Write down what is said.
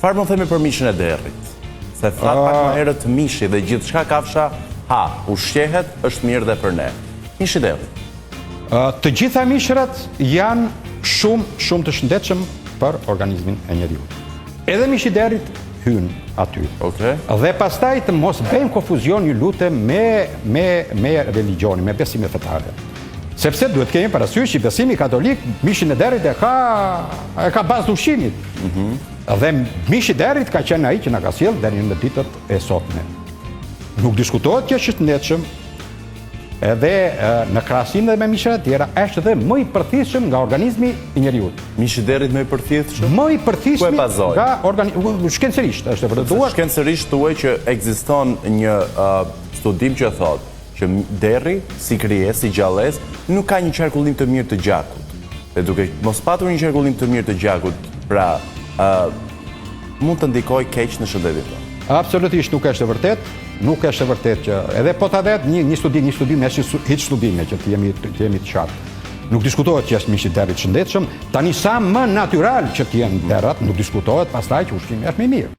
Çfarë mund themi për mishin e derrit? Se thatë pak më herët mishi dhe gjithçka kafsha ha, ushqehet, është mirë dhe për ne. Mishi i derrit. Të gjitha mishrat janë shumë shumë të shëndetshëm për organizmin e njeriut. Edhe mishi i derrit hyn aty. Okej. Dhe pastaj të mos bëjmë konfuzion ju lutem me me me religjionin, me besimet fetare. Sepse duhet të kemi parasysh që besimi katolik mishin e derrit e ka e ka bazë të ushqimit. Mm -hmm. Dhe mishi i derrit ka qenë ai që na ka sjellë deri në ditët e sotme. Nuk diskutohet që është i shëndetshëm, edhe në krahasim dhe me mishrat e tjera, është dhe më i përthithshëm nga organizmi i njeriut. Mishi i derrit më i përthithshëm? Më i përthithshëm nga organizmi, shkencërisht është e vërtetuar. Shkencërisht thuaj që ekziston një studim që thotë që derri si krijesë, si gjallesë, nuk ka një qarkullim të mirë të gjakut. Dhe duke mos patur një qarkullim të mirë të gjakut, pra mund të ndikojë keq në shëndetin tonë. Absolutisht nuk është e vërtetë. Nuk është e vërtetë që edhe po ta vetë një një studim, një studim është hiç studime që të jemi të jemi të qartë. Nuk diskutohet që është mishi i derrit shëndetshëm, tani sa më natyral që të jenë derrat, nuk diskutohet pastaj që ushqimi është më i mirë.